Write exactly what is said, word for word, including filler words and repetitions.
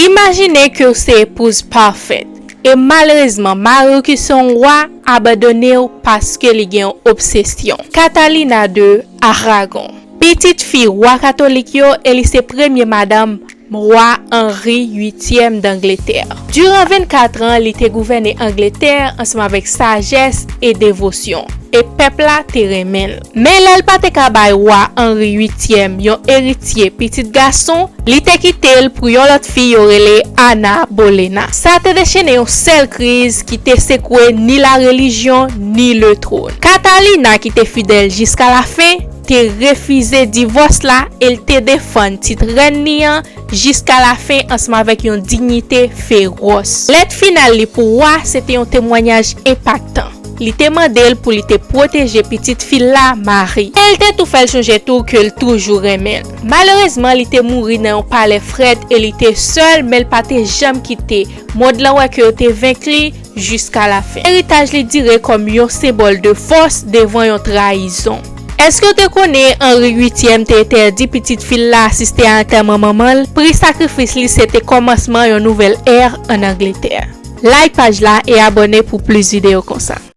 Imajine ke w se epouz pafèt, e malerezman, mari w ki se yon wa abandone w paske li gen yon obsesyon. Catalina de Aragon. Pitit fi wa katolik yo, e li se premye madanm wa Henri uityèm d'Angleterre. Diran vennkat an, li te gouvène Angletè ansanm avèk sajès e devosyon, e pèp la te renmen l. Men lè l pa te ka bay wa Henri uityèm yon eritye pitit gason, li te kite l pou yon lòt fi yo rele Anna Bolena. Sa te dechennen yon sèl kriz ki te sekwe ni larelijyon ni le twòn. Catalina, ki te fidèl jiska lafen, te refize divòs la e l te defann tit rèn li an jiska lafen ansanm avèk yon diyite fewòs. Lèt final li pou wa se te yon temwayaj enpaktan. Li te mande l pou li te pwoteje pitit fi l la, Mari. E l te tou fè l chonje tou ke l toujou renmen l. Malerezman, li te mouri nan yon palè frèt e li te sèl, men l pa te janm kite mond lan wè ke yo te venk li jiska lafen. Eritaj li dire kòm yon senbòl de fòs devan yon trayizon. Èske w te konnen Henri uityèm te entèdi pitit fi l la asiste a antèman manman l? Pri sakrifis li se te kòmansman yon nouvèl è ann Angletè. Like paj la e abòne pou plis videyo konsa.